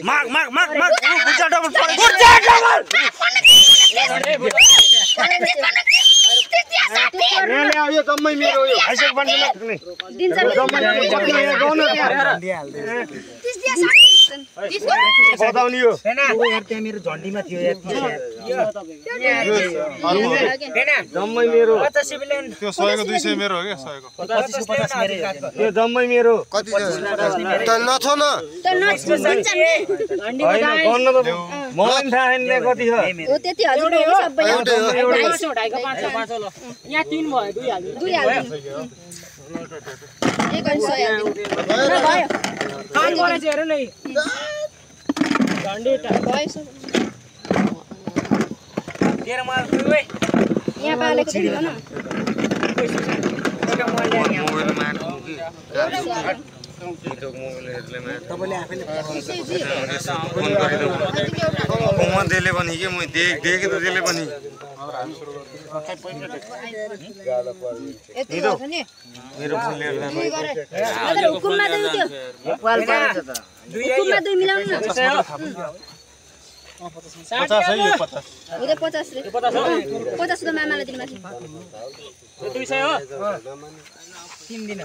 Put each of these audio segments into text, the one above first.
माग बुर्जा डबल यो जम्मै मेरो यो हाइसेक बन्ने नखने बताउनी यो यार त्यहाँ मेरो झन्डीमा थियो यार जम्मै मेरो 85 बिलियन त्यो 100 को 200 मेरो हो के 100 को 50 मेरो यो जम्मै मेरो कति त नछ न हैन गन्न त मलाई थाहा छैन कति छ हो त्यति हजुर सबै एउटै हो 250 500 ल यहाँ 3 भयो 2 हाल्दिनु एक गरी 100 हाल्दिनु भयो खान परे चाहिँ हेर न झन्डी भयो तेरो माल ओइ यहाँ पालेको थियो न तपाईले आफैले फोन गरिदिनु म देले पनि के म देखे त देले पनि यति हो नि मेरो फोन लिएर जानु हजुर हुकुममा दिनु त्यो हुकुममा 2 मिलाउनु न 50 है यो 50 उदे 50 रे 50 त मामाले दिनु माथि 200 हो 3 दिन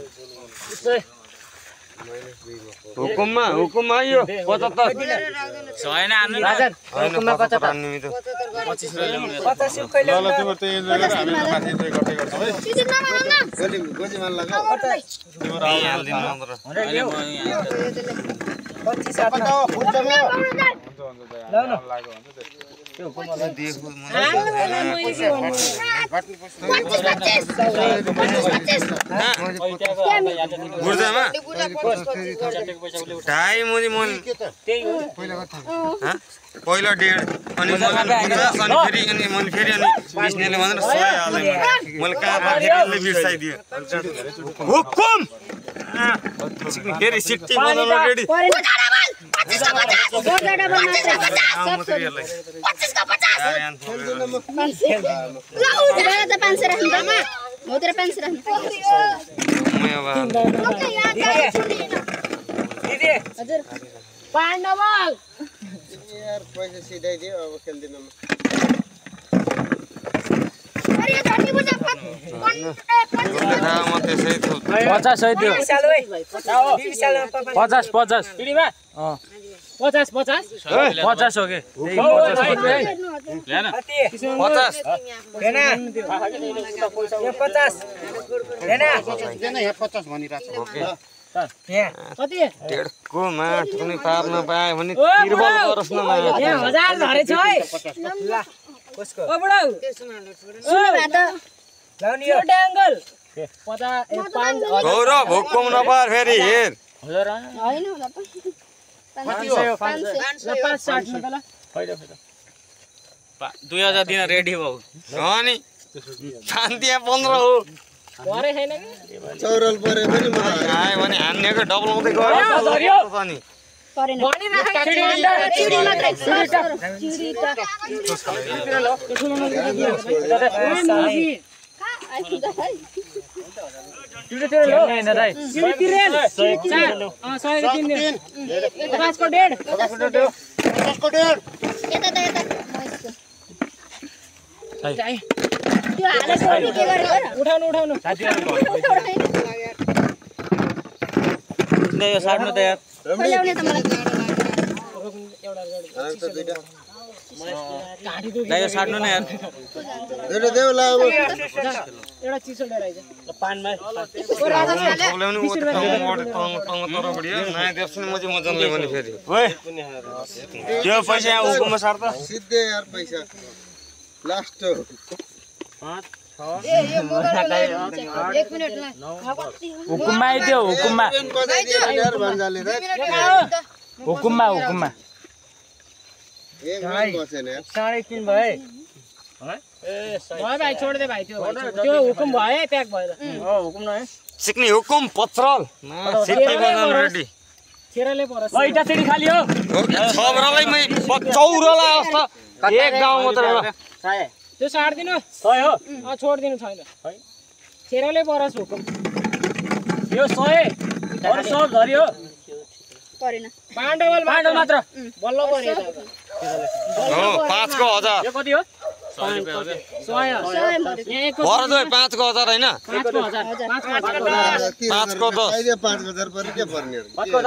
हुकुममा यो 75 छैन हान्नु राजन हुकुममा 75 निमित 25 ल्याउने 50 कहिले ल तिम्रो त इन्जोय गरेर हामी माथि इन्जोय गर्दै गर्छौ है सिजन नमानौ न गोजी मान लगाऊ तिम्रो हाल्दिनु नत्र अहिले म 25 7 लाग्यो हुन्छ त्यो हुकुमलाई देखु गुर्जामा ढाई मुजी मन पहिला 1.5 अनि फेरि अनि बिस्नेले भनेर 100 हाले मैले कहाँ फेरि बिर्साइदियो हुकुम फेरि सिट्टी बनाउन रेडी 25 का 500 राख्नु मामा हो तेरो 500 राख्नु दिदी हजुर पाण्डवल यार पैसा सिधाइदियो अब खेल्दिन म अरे यो झन्डी बुझा 50 है त्यो 50 पिडीमा 50 हो के 50 हैन यो 50 हैन यहाँ 50 भनिराछ ओके कति डेढको माठ पनि पार्न पाए भने तिरबल गरोस् न यहाँ 1000 धरे छ है ल कसको ओ बुढा सुन भात लाउनी यो ट्याङ्गल 50 5 गौरव हुकुम नपार फेरि हेर हजार हैन होला त 560 न त ल 2000 दिन रेडी भयो अनि शान्ति 15 हो परे छैन कि चौरल परे पनि म आए भने हान्नेको डबल मात्रै गयो पनि परेन भनि राख चिडी मात्रै चिडी त उठाउनु यो साट्नु त यार ल्याउने त मलाई यो साट्नु न यार एउटा देऊ ला अब एउटा चिसो लिएर आइज पानमा बोलाउनु ओ तङ तर बढियो नयाँ देख्छु नि म चाहिँ मजनले भने फेरि ओए त्यो पैसा यहाँ हुकुममा सार्छ सिधै यार पैसा लास्ट हो 1 मिनेट ल हुकुममा आइदियो हुकुममा यार भन्जाले रे हुकुममा एक मिनेट बसेन यार 3.5 भयो भाइ छोड दे भाइ त्यो हुकुम भयो प्याक भयो हुकुम न सिक्ने हुकुम पत्रल सिक्ने बनाउन रेडी छेराले परस ओइटा चाहिँ खाली हो छबरालाई मै चौरला जस्तो एक गाउँ मात्र त्यो साट दिनु 100 हो छोड दिनु छैन छेराले परस हुकुम यो 100 अरु सब धरी हो परेन पाण्डवल मात्र बल्ल पर्यो हो 5 को 1000 यो कति हो 100 भर्दै 5 को 1000 हैन 5 को 1000 5 को 10 अहिले 5000 पर के पर्ने 5 को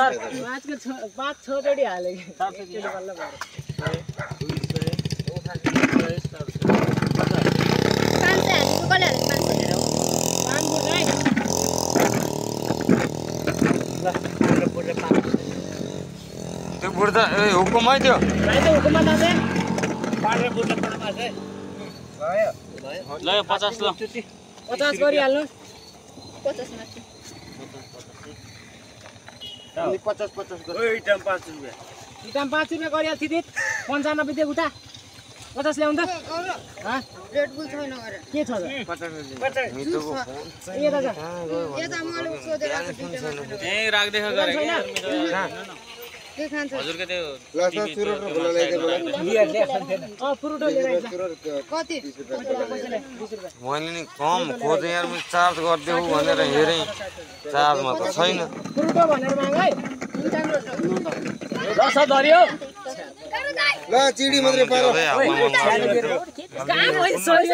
6 जोडी हाले 500 त्यो बुढ्दा हुकुमै थियो हुकुममा दाजु ल यो 50 ल 50 गरिहाल्नु 50 माथि इटाम 5 रुपैयाँ गरिहाल्थि दित 95 दे उता 50 ल्याउँ त रेड बुल छैन गरे के छ मितोको फोन ए दाजु यता मैले सोधेर यही राख्दै गरे के खान्छ हजुरको त्यो लासा सुरु र बोला ल्याइदे मलाई फ्रुटो लिएर आइज कति मैले नि कम खोजे यार म चार्ज गर्देऊ भनेर हेरे चार्जमा त छैन फ्रुटो भनेर माग है 10 धरियो ल चिडी मात्रै पार काम होइ सोरे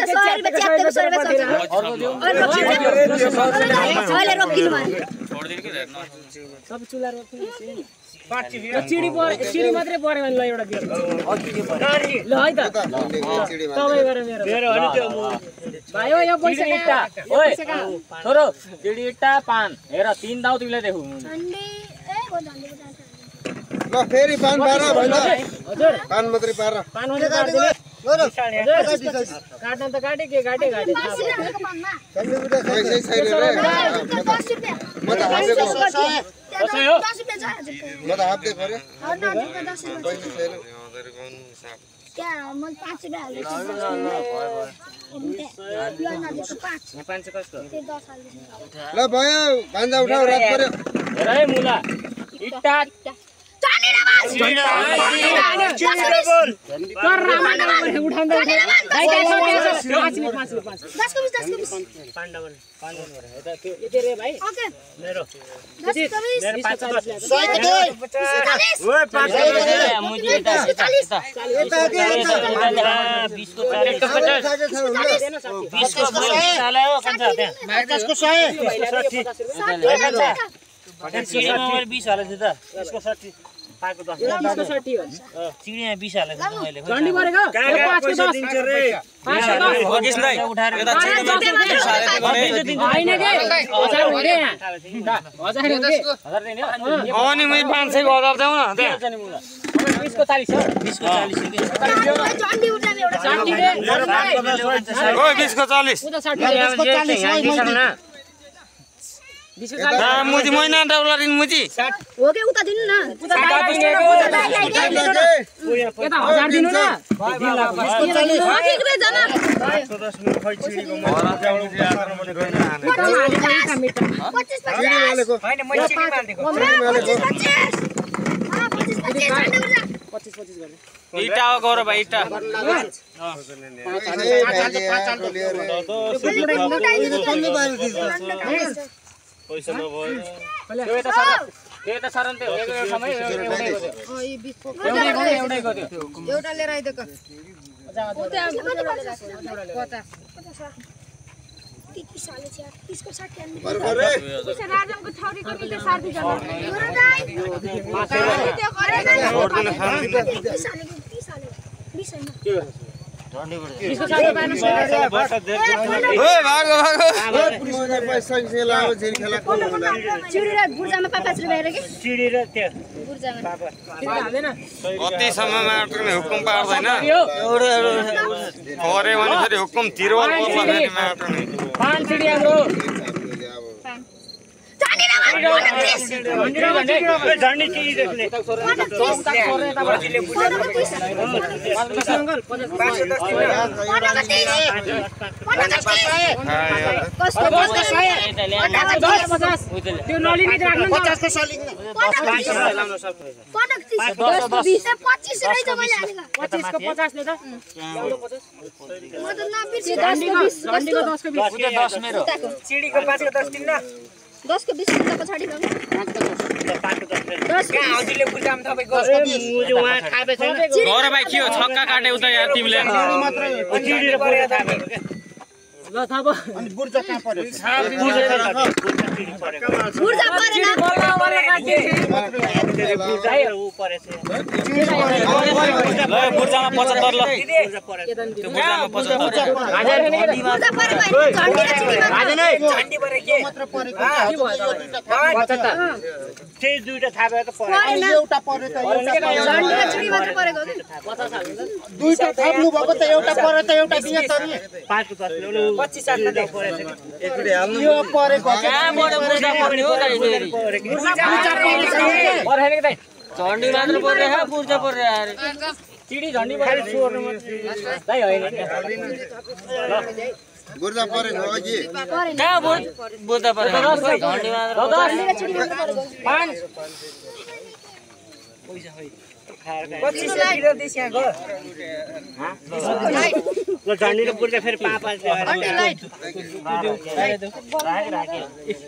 अहिले रोकिनु भएन छोड्दिनु के हेर्नु सब चुला रोक्नु चिडी मात्रै पर्यो भने ल एउटा दियो ल है त तपाईँ गएर मेरो होइन त्यो भाइ हो यो पैसा इट्टा ओइ छोरो चिडी इट्टा पान हेर 3 दाउ तिमीलाई देखौ ल फेरि पान पार भएन हजुर पान मात्रै पार पान मात्रै पार्दिनु काट्न त काटे के काटे पैसै छैन रे म त हाफे परे पैसै छैन ल भयो भान्जा उठाऊ रात पर्यो हेर है मुला इट्टा चिडीमा 20 हालेछ मैले झन्डी परेको 5 को 10 दिन्छ रे 5 को 10 बगिस नै उठाएर यता चिडीमा 20 हालेछ गरे हैन के 1000 हुँदै यहाँ 1000 हुँदै 1000 दिने अनि मै 500 को 1000 देऊ न त्यहाँ 20 को 40 हो 20 को 40 झन्डी उठामे एउटा झन्डी रे ओइ 20 को 40 उता 60 मुजी महिना डबलरिन मुजी हो के उता दिनु न यता 1000 दिनु न ठीक रे जमा 25 गर्ने इटा गरे भाइ इटा पैसा नभयो एउटा सरन त्यो एउटा समय एउटै गर्यो एउटा लिएर आइदेको 30 साले छ 30 को 60 आनी राजाको छोरीको निले 60 जना त्यो गरे न 30 साले 20 हैन इसको साथै पानी ओइ भागो पैसा लामो झिरी खेला चिडी र बुर्जामा 5 रुपैयाँ रे के चिडी र त्यो बुर्जामा किन हाल्दैन कति समयमा आट्ने हुकुम पार्दैन परे भने फेरि हुकुम तिरवल पर्ला फेरि माट्ने 5 चिडी हाम्रो झन्डी चिडी देख्ने त्यो नलिने राख्नु 50 को सलिङ 25 को 50 ले त झन्डीको 10 को 20 10 मेरो चिडीको 5 को 10 दिन न 10 को 20 रुपैयाँ पछाडी गयो 10 कहाँ हजुरले बुझाम तपाईको मुजे उहाँ थाहा छैन गौरव भाइ के हो छक्का काटे उता यार तिमीले चिडी र परे थाहा भयो ल थाहा भयो अनि बुर्जा कहाँ पर्यो बुर्जा परेन ल बुर्जामा 75 ल त्यो बुर्जामा 75 बुर्जा परे भयो झन्डी र चिडी झन्डी परे के मात्र परेको के भयो त्यही दुईटा थाहा भयो त परेन एउटा पर्यो त झन्डी र चिडी मात्र परेको दुईटा थाप्नु भएको त एउटा पर्यो त एउटा दिए त नि 5 10 25 साल त परेछ एकचोटि हाल्नु यो परेको कहाँबाट बुर्जा पर्ने हो दाइ परेन के दाइ झन्डी मात्र पर्ने हो बुर्जा पर्ने यार चिडी झन्डी परे सोर्नु दाइ होइन बुर्जा परेको हो कि परेन कहाँ बुर्जा पर्ने झन्डी मात्र झन्डी र चिडी मात्र परेको 5 25 किलो दिस यहाँ गयो ल झन्डी र बुर्जा फेरि 5 5 अन्डे लाइट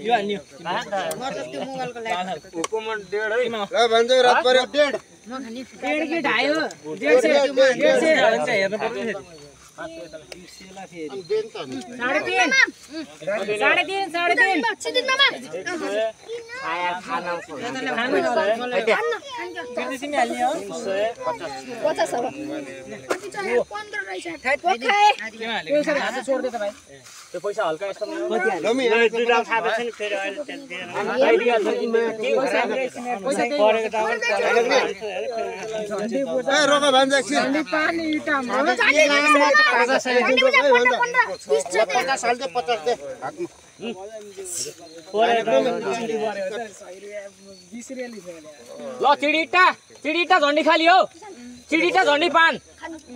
यो हाल्नु हुकुमन 1.5 है ल भन्छ रात पर्यो 1.5 डेढ के ढायो 150 हेर्नु पर्छ साढे तीन चिडी मामा आया खाना तिमी हाल्ने हो 50 हो 15 रहेछ पोखाए पैसा हात छोड दे त भाइ त्यो पैसा हल्का यस्तो लमी दुईटा थाहा भएछ नि फेरि अहिले ए रोका भन्छ एकछिन पानी इटामा ल चिडीटा झन्डी खाली हो चिडीटा झन्डी पान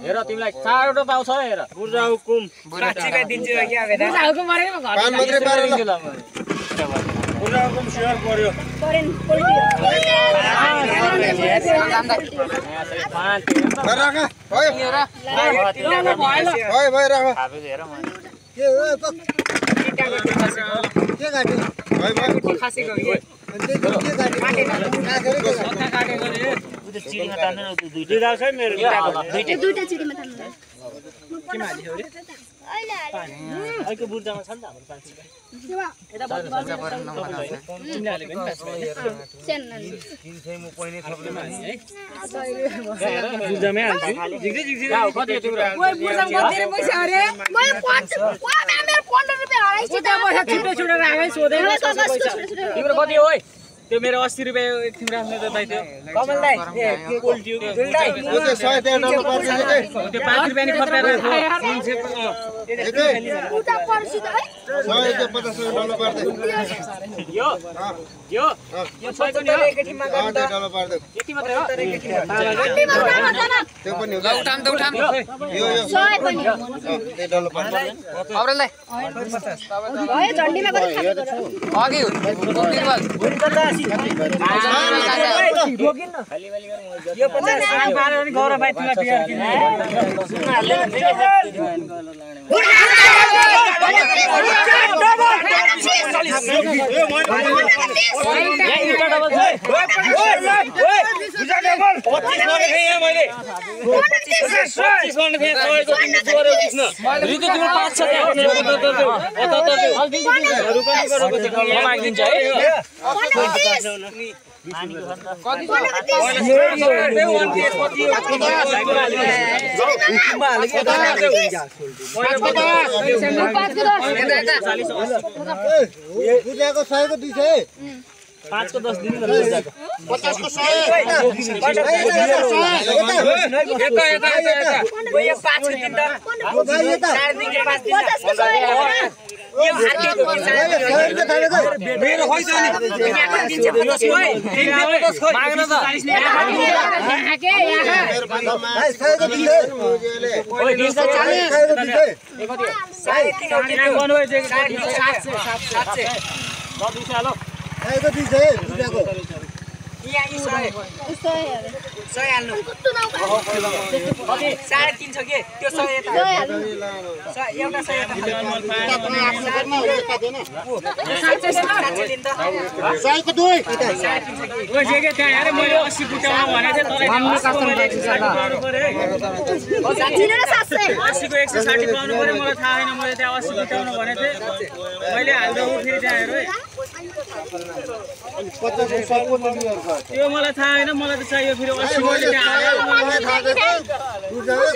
हेर तिमीलाई 4वटा पाउँछ हेर बुर्जा हुकुम 80 रुपैयाँ दिन्छु के आवेदन बुर्जा हुकुम मरे म घर पान मात्रै पारेर ल बुर्जा हुकुम सेयर पर्यो परेन पोल्टी राख भयो भयो राख के हो के गाडी भयो खासेको के गाडी काटेको रे चिडीमा तान्दैन दुईटा छ मेरो दुईटा चिडीमा थाल्नु किन हाल्यो रे अहिले अहिले बुर्जामा छ नि त हाम्रो 5 तिमीले हालेको नि सेन बुर्जामै हाल्छु झिक्दै कति तिम्रो ओइ बुर्जामा कति रे पैसा अरे मैले 5 मेरो 15 रुपैयाँ हराइछ उता पैसा छुट्टै राखे सोधेन तिम्रो कति हो त्यो मेरो 80 रुपैयाँ तिम्रो आफ्नो त दाइ त्यो कमल दाइ ए पोल्ट्यू दुलदाइ त्यो 100 डलर पर्छ के त्यो 5 रुपैयाँ नि खर्च गरेर उता पर्छ त है 100 त्यो 50 डलर पर्छ यो यो यो 6 पनि हो एकैटिममा गर्दा डलर पर्छ यति मात्रै हो अन्डीमा जान त्यो पनि हो उठाम यो 100 पनि त्यो डलर पर्छ अब्रललाई भयो झन्डीमा पनि खानु अघि बिरबल यो 50 पारेर नि गौरव भाइ तिमीलाई बियर किन्नु बुझाको 100 को 200 5 को 10 दिन 50 को 100 यहाँ यी 100 हाल्नु कुट्टु नौ कति 3.5 छ के त्यो 100 यता एउटा 100 यता सयको दुई ओ जेके त्यहाँ हेरे मैले 80 बुटाउनु भनेको थिएँ चिनेर 700 80 को 160 पाउनु पर्यो मलाई थाहा छैन मैले त्यहाँ 80 बुटाउनु भनेको थिएँ मैले हाल्दा उ फेरि त्यहाँ हेर है 50 सयको दुईहरु छ त्यो मलाई थाहा छैन मलाई त चाहियो फेरि 80 मैले त्यहाँ हालेँ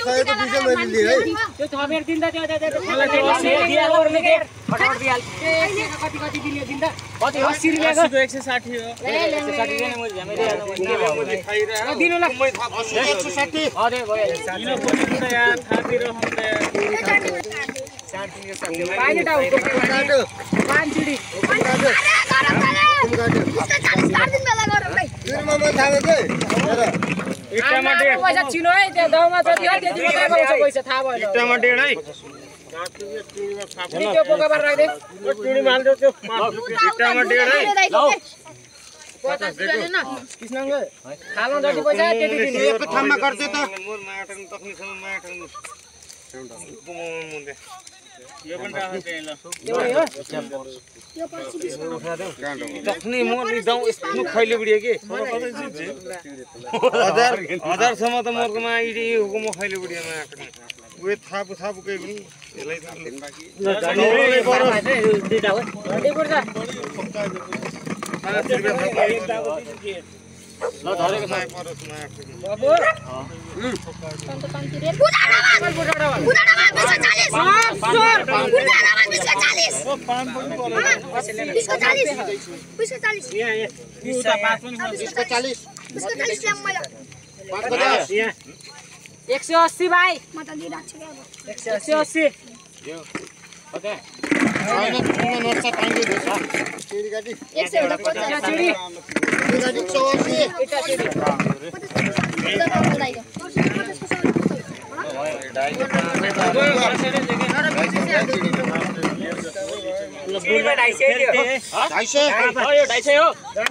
सयको दुईसय मैले लिएँ है त्यो थपेर दिँदा त्यो मलाई त्यो 80 दिइहाल्नु पर्ने के फटाफट दिइहाल्नु कति कति दिने दिँदा कति 80 रुपैयाँको 80 को 160 हो 160 दिने मैले झ्यामै दिइहाल्नु दिनु ल 160 अरे भयो किन बोल्नु त यार थातिर हम त पाइने टाउ काट्यो 5 चिडी टमाटर पैसा चिनो है त्यो गाउँमा जति हो त्यति मात्रै पाउँछ पैसा थाहा भएन टमाटर है त्यो बोका बार राख्दे टुडी माल्दो त्यो टमाटर है कृष्णङ्ग खालौँ जति पैसा त्यति दिनु एक ठाउँमा गर्छ त मोर माटन तख्नीसँग माटन मुन्दे यो पनि राख्नु त्यही ल तख्नी मोर दाउ यस्तो खैले बुढियो के हजार सम्म त मोरकोमा आइडी हुकुम खैले बुढियो माटन उयो थापु केही पनि यसलाई ल धरेको माइ परोस् माटन एक सौ 180 भाइ म त दिइराख्छु के अब 180 चिडी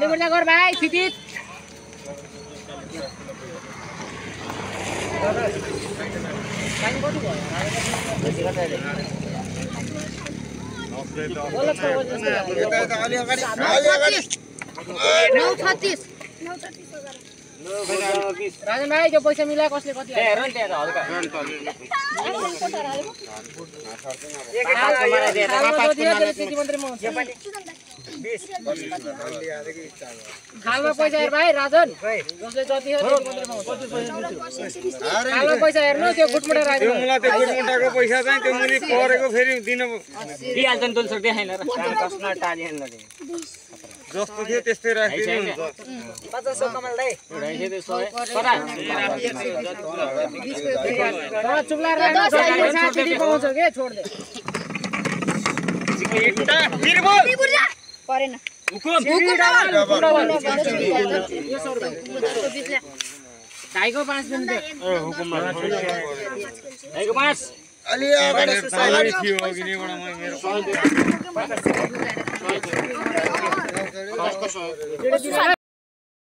मुर्जा गर भाइ फिटिट राजन भाइ त्यो पैसा मिला कसले कति हेर नि त्यहाँ हल्का खालमा पैसा हेर भाइ राजन जसले जति हो खालमा पैसा हेर्नु त्यो गुटमुटा राख्नु मलाई त्यो गुटमुटाको पैसा चाहिँ त्यो मुली परेको फेरि दिन दिइहाल्छ नि दोलसर देखाइन र कस्टमर टालिएन ल जस्तो थियो त्यस्तै राखिदिनु हुन्छ 500 कमल दाइ उडाइसे त्यो 100 कता चुप्ला राख्नु पैसा पाउँछ के छोड दे परेन ढाईको 5 मिनेट ढाईको 5 अलि अगाडि थियो अघिबाट मेरो